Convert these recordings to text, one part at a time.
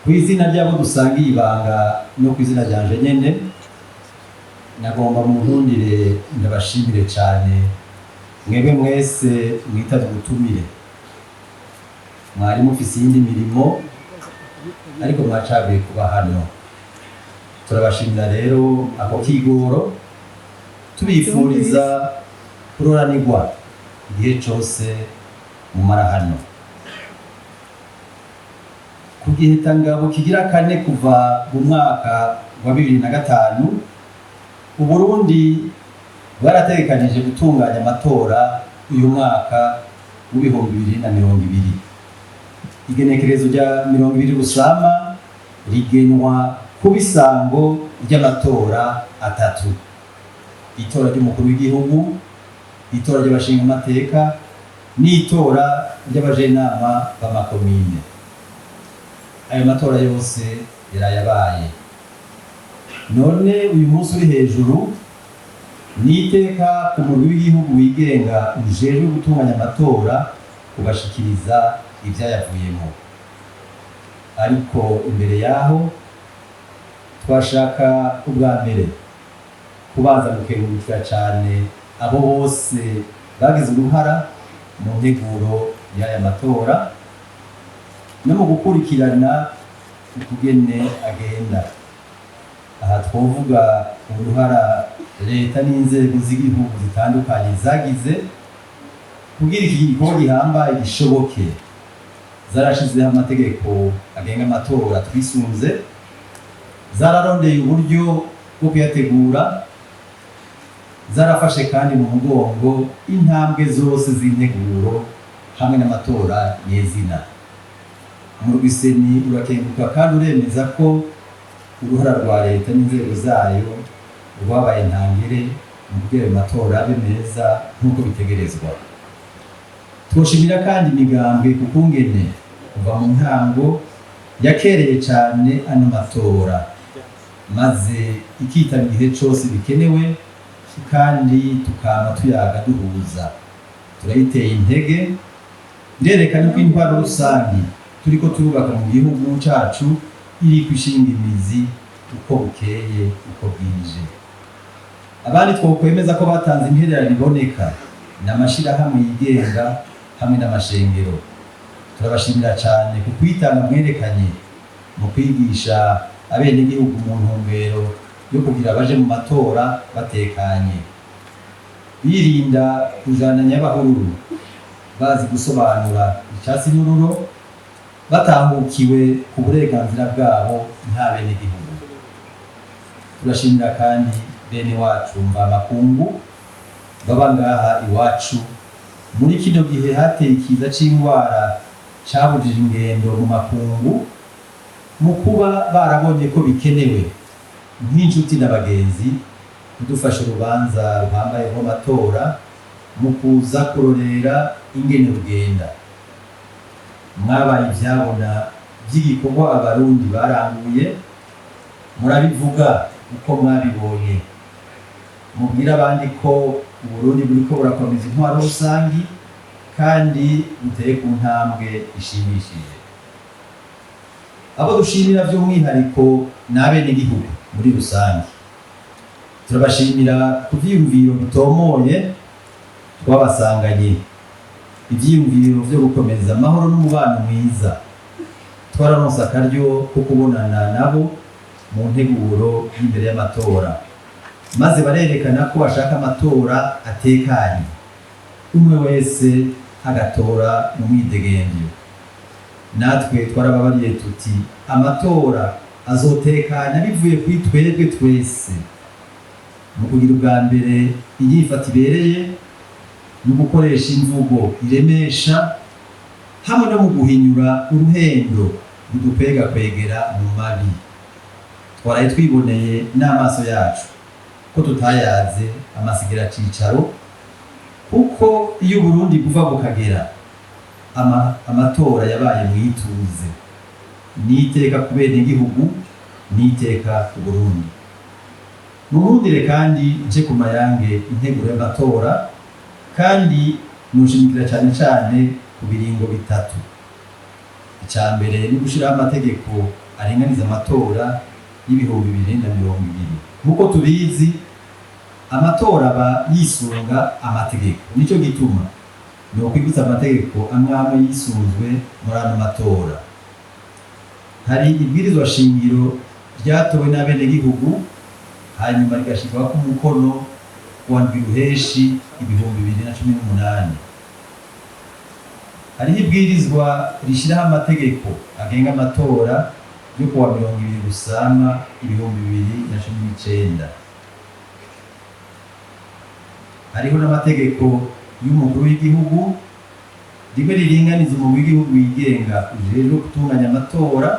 Ku izina ry'abo dusangiye ibanga no ku izina ryanje nyene, nagomba mu nkundire ndabashimire cyane mwebwe mwese mwitavye ubutumire. Mwari mufise iyindi mirimo, ariko mwacaguye kuba hano. Turabashimira rero ako kigoro, tubifuriza kuroranirwa igihe cose mumara hano. Ku gihitangabo kigira kane kuva mu mwaka wa 2005, Uburundi bwarategekanije gutunganya amatora uyu mwaka w'2020. Igenekerezo rya 20 Rusama rigenwa kuba isango ry'amatora atatu: itora ry'umukuru w'igihugu, itora ry'abashingamateka n'itora ry'abajenama b'amakomine. Ayo matora yose yarayabaye. None uyu munsi uri hejuru ni iteka ku murwi w'igihugu wigenga ujejwe gutunganya amatora kubashikiriza ivyayavuyemo. Ariko imbere yaho, twashaka ubwa mbere kubanza gukengurukira cane abo bose bagize uruhara mu nteguro y'aya matora no mu gukurikirana ukugene agenda. Aha twovuga uruhara leta n'inzego z'igihugu zitandukanye zagize kugira iki gikorwa gihambaye gishoboke. Zarashizeho amategeko agenga amatora twisunze, zararondeye uburyo bwo kuyategura, zarafashe kandi mu mugongo intambwe zose z'integuro hamwe n'amatora nyezina. Umurwi CENI urakenguruka kandi uremeza ko uruhara rwa leta n'inzego zayo rwabaye ntangere mu kugira ayo matora abe meza nk'uko bitegerezwa. Twoshimira kandi imigambwe ku kungene kuva mu ntango yakereye cane ano matora, maze ikitaba igihe cose bikenewe, kandi tukama tuyaga duhuza. Turayiteye intege. Birerekana ko intwaro rusangi turiko turubaka mu gihugu cacu iriko ishinga imizi uko bukeye uko bwije. Abandi twokwemeza ko batanze intererano iboneka ni amashirahamwe yigenga hamwe n'amashengero. Turabashimira cane ku kwitanga mwerekanye mu kwigisha abenegihugu mu ntumbero yo kugira baje mu matora batekanye, birinda kujana nyabahururu, bazi gusobanura icatsi n'ururo, batahukiwe ku burenganzira bwabo nk'abenegihugu. Turashimira kandi bene wacu mvamakungu baba ngaha iwacu. Muri kino gihe hateye ikiza c'ingwara cabujije ingendo mu makungu, mu kuba barabonye ko bikenewe nk'inshuti n'abagenzi kudufasha urubanza ruhambaye rw'amatora mu kuza kurorera ingene rugenda. Mwabaye ivyabona vy'igikorwa Abarundi baranguye, murabivuga uko mwabibonye, mubwire abandi ko Uburundi buriko burakomeza intwaro rusangi kandi buteye ku ntambwe ishimishije. Abo dushimira by'umwihariko ni abenegihugu muri rusange. Turabashimira ku vyiyumviro bitomoye twabasanganye, ivyiyumviro vyo gukomeza amahoro n'umubano mwiza. Twararonse akaryo ko kubonana nabo mu nteguro y'imbere y'amatora, maze barerekana ko bashaka amatora atekanye, umwe wese agatora mu mwidegemvyo. Natwe twarababariye tuti: amatora azotekana bivuye kuri twebwe twese, mu kugira ubwa mbere inyifato ibereye, mu gukoresha imvugo iremesha, hamwe no mu guhinyura uruhendo rudukwega kwegera mu mabi. Twaraye twiboneye n'amaso yacu ko tutayaze amasigira cicaro, kuko iyo Uburundi buva bukagera, amatora yabaye mwituze. N'iteka ku benegihugu, n'iteka ku Burundi. Munkundire kandi nje ku mayange integuro y'amatora, kandi nushimikira cyane cyane ku biringo bitatu. Icya mbere ni gushyiraho amategeko. aringaniza amatora y'2020. Nk'uko tubizi, amatora aba yisunga amategeko. Nico gituma ni ukwibutsa amategeko amwe amwe yisunzwe muri ano matora. Hari ibwirizwa shingiro ryatowe n'abenegihugu, hanyuma rigashirwako umukono wa ndwi Ruheshi 2018. Hariho ibwirizwa rishiraho amategeko agenga amatora yo kuwa 20 Rusama 2019. Hariho n'amategeko y'umukuru w'igihugu, rimwe riringaniza umugwi w'igihugu wigenga ujejwe gutunganya amatora,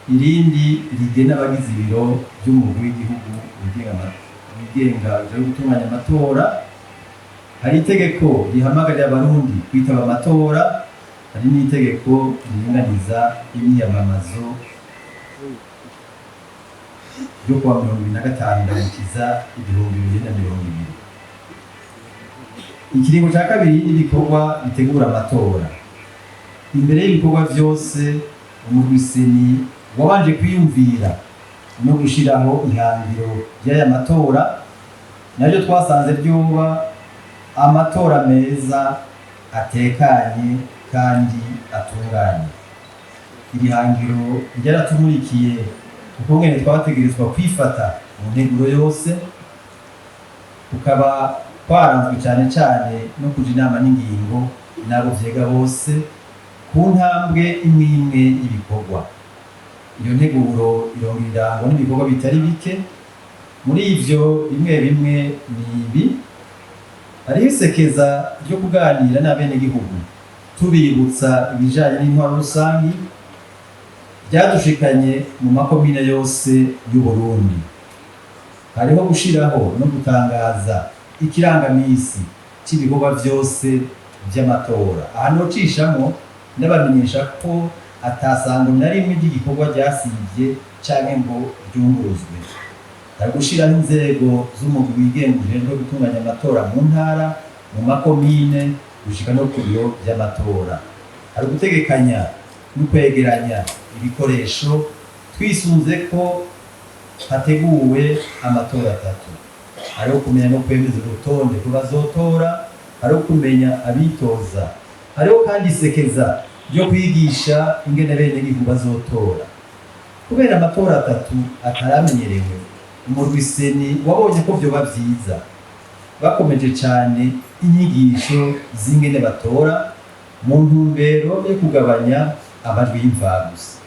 irindi rigena abagize ibiro vy'umugwi w'igihugu wigenga ujejwe gutunganya amatora. Hari itegeko rihamagarira abarundi kwitaba amatora, hari n'itegeko riringaniza imyiyamamazo ryo kuwa 25 Ndamukiza 2020. Ikiringo ca kabiri n'ibikorwa bitegura amatora. Imbere y'ibikorwa vyose, umugwi CENI wabanje kwiyumvira no gushiraho ihangiro ry'aya matora, naryo twasanze ryoba amatora meza, atekanye kandi atunganye. Iri hangiro ryaratumurikiye ukungene twategerezwa kwifata mu nteguro yose, kukaba kwaranzwe cane cane no kuja inama n'ingingo n'abo vyega bose ku ntambwe imwe imwe y'ibikorwa. Iyo nteguro irongera irangwa n'ibikorwa bitari bike. Muri ivyo, bimwe bimwe ni ibi: hariho isekeza ryo kuganira n'abenegihugu tubibutsa ibijanye n'intwaro rusangi, ryadushikanye mu makomine yose y'Uburundi. Hariho gushiraho no gutangaza ikirangamisi c'ibikorwa vyose vy'amatora. Aha nocishamo ndabamenyesha ko atasango na rimwe ry'igikorwa ryasivye canke ngo ryunguruzwe. Hari gushiraho inzego z'umugwi wigenga ujejwe gutunganya amatora mu ntara, mu makomine, gushika no ku biro vy'amatora. Hari ugutegekanya no kwegeranya ibikoresho twisunze ko hateguwe amatora atatu. Hariho kumenya no kwemeza urutonde rw'abazotora, hariho kumenya abitoza, hariho kandi isekeza ryo kwigisha ingene abenegihugu bazotora. Kubera amatora atatu ataramenyerewe, umurwi CENI wabonye ko vyoba vyiza bakomeje cane inyigisho z'ingene batora mu ntumbero yo kugabanya amajwi y'imvagusa.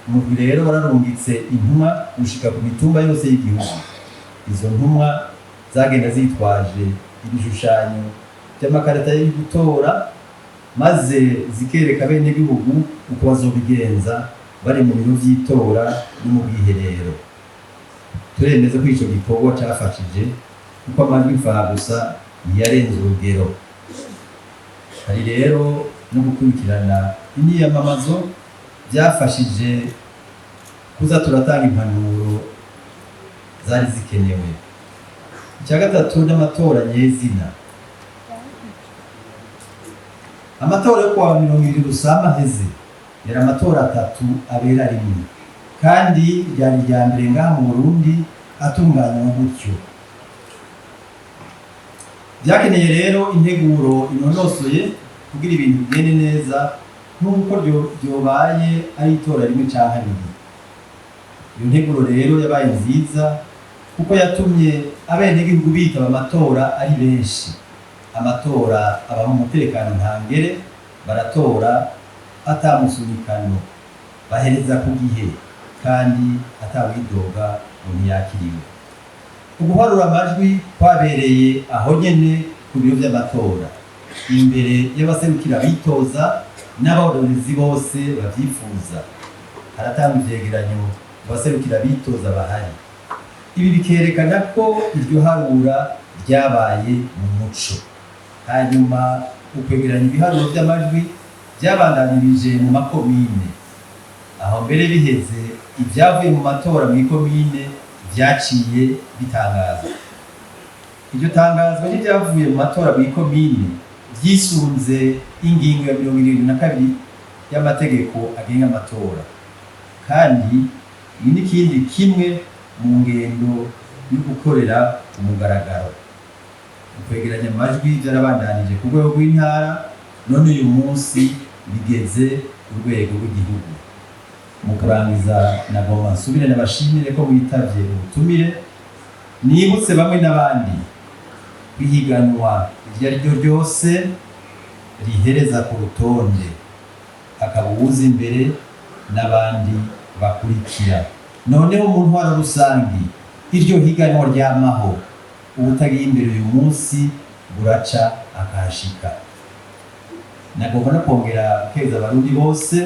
Umurwi rero wararungitse intumwa gushika ku mitumba yose y'igihugu. Izo ntumwa zagenda zitwaje ibishushanyo vy'amakarata yo gutora, maze zikereka abenegihugu uko bazobigenza bari mu biro vy'itora no mu bwiherero. Turemeza ko ico gikorwa cafashije, kuko amajwi mfagusa ntiyarenze urugero. Hari rero no gukurikirana imyiyamamazo, byafashije kuza turatanga impanuro zari zikenewe. Icya gatatu n'amatora nyezina. Amatora yo kuwa 20 Rusama aheze yari amatora atatu abera rimwe, kandi ryari irya mbere ngaha mu Burundi atunganywa gutyo. Byakeneye rero integuro inonosoye kugira ibintu bigende neza nk'uko ryobaye ari itora rimwe canke abiri. Iyo nteguro rero yabaye nziza kuko yatumye abenegihugu bitaba amatora ari benshi. Amatora aba mu mutekano ntangere, baratora atamusunikano, bahereza ku gihe kandi atawidoga ngo ntiyakiriwe. Uguharura amajwi kwabereye aho nyene ku biro vy'amatora, imbere y'abaserukira abitoza n'abarorerezi bose bavyifuza. Haratangwa ivyegeranyo ku baserukira abitoza bahari. Ibi bikerekana ko iryo harura ryabaye mu muco. Hanyuma ukwegeranya ibiharuro vy'amajwi vyabandanirije mu makomine. Aho mbere biheze, ivyavuye mu matora mw'ikomine vyaciye bitangazwa. Iryo tangazwa ry'ivyavuye mu matora mw'ikomine vyisunze ingingo ya 72 y'amategeko agenga amatora. Kandi iyi n'ikindi kimwe mu ngendo yo gukorera ku mugaragaro. Ukwegeranya amajwi byarabandanije ku rwego rw'intara, none uyu munsi bigeze ku rwego rw'igihugu. Mu kurangiza, nagomba nsubire nabashimire ko mwitavye ubutumire. Nibutse bamwe n'abandi kwihiganwa iryo ari ryo ryose rihereza ku rutonde, hakaba uwuza imbere n'abandi bakurikira. Noneho mu ntwaro rusangi iryo higanwa ryamaho, uwutagiye imbere uyu munsi buraca akahashika. Nagomba no kongera gukeza Abarundi bose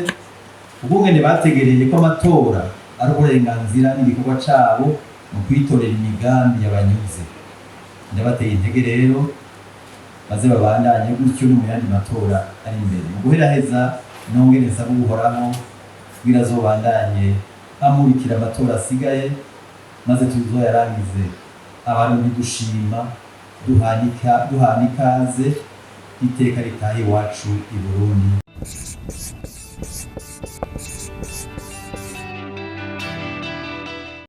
ubungene bategereye ko amatora ari uburenganzira n'igikorwa cabo mu kwitorera imigambi yabanyuze. Ndabateye intege rero, baze babandanye gutyo no mu yandi matora ari imbere. Mu guheraheza, nongere nsaba Uhoraho kugira azobandanye amurikira amatora asigaye, maze tuzoyarangize Abarundi dushima, duhana ikaze, iteka ritaha iwacu i Burundi.